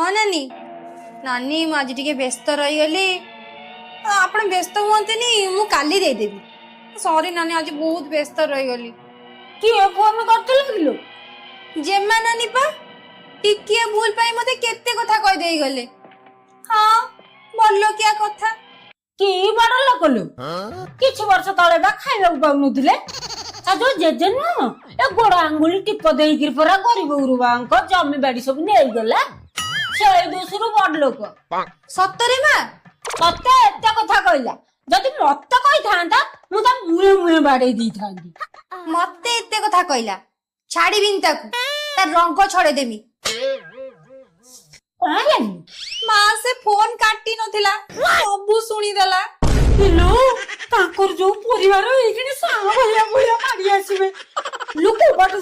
ହଁ ନାନୀ, ନାନୀ, ମୁଁ ଆଜି ଟିକେ ବ୍ୟସ୍ତ ରହିଗଲି। ଆପଣ ବ୍ୟସ୍ତ ହୁଅନ୍ତୁନି, ମୁଁ କାଲି ଦେଇଦେବି। ସରି ନାନୀ, ଆଜି ବହୁତ ବ୍ୟସ୍ତ ରହିଗଲି। କିଏ ଫୋନ କରିଥିଲା କିଲୋ? ଜେମା ନାନୀ ପା। ଟିକିଏ ଭୁଲ ପାଇଁ ମତେ କେତେ କଥା କହିଦେଇ ଗଲେ। ହଁ, ବଡ଼ଲୋକିଆ କଥା। କି ବଡ ଲୋକ ଲୋ? କିଛି ବର୍ଷ ତଳେ ବା ଖାଇବାକୁ ପାଉନଥିଲେ। ତା ଯୋଉ ଜେଜେ ନୁହଁ, ଏ ଗୋଡ ଆଙ୍ଗୁଳି ଟିପ ଦେଇକିରି ପରା ଗରିବ ଗୁରୁବାଙ୍କ ଜମି ବାଡି ସବୁ ନେଇଗଲା। ସେଇ ଦୋଷରୁ ବଡ ଲୋକ। ସତରେ ମା? ତତେ ଏତେ କଥା କହିଲା, ଯଦି ମତେ କହିଥାନ୍ତା, ମୁଁ ତା ମୁହେଁ ମୁହେଁ ବାଡେଇ ଦେଇଥାନ୍ତି। ମତେ ଏତେ କଥା କହିଲା, ଛାଡିବିନି ତାକୁ, ତାର ରଙ୍ଗ ଛଡେଇ ଦେମି। କଣ ହେଲା କି? ମା, ସେ ଫୋନ କାଟି ନଥିଲା, ସବୁ ଶୁଣିଦେଲା। ଇଲୋ, ତାଙ୍କର ଯୋଉ ପରିବାର, ଏଇଖିଣି ସାଣ ଭଳିଆ ଭଳିଆ ମାଡି ଆସିବେ। ଲୋକ ବାଟ।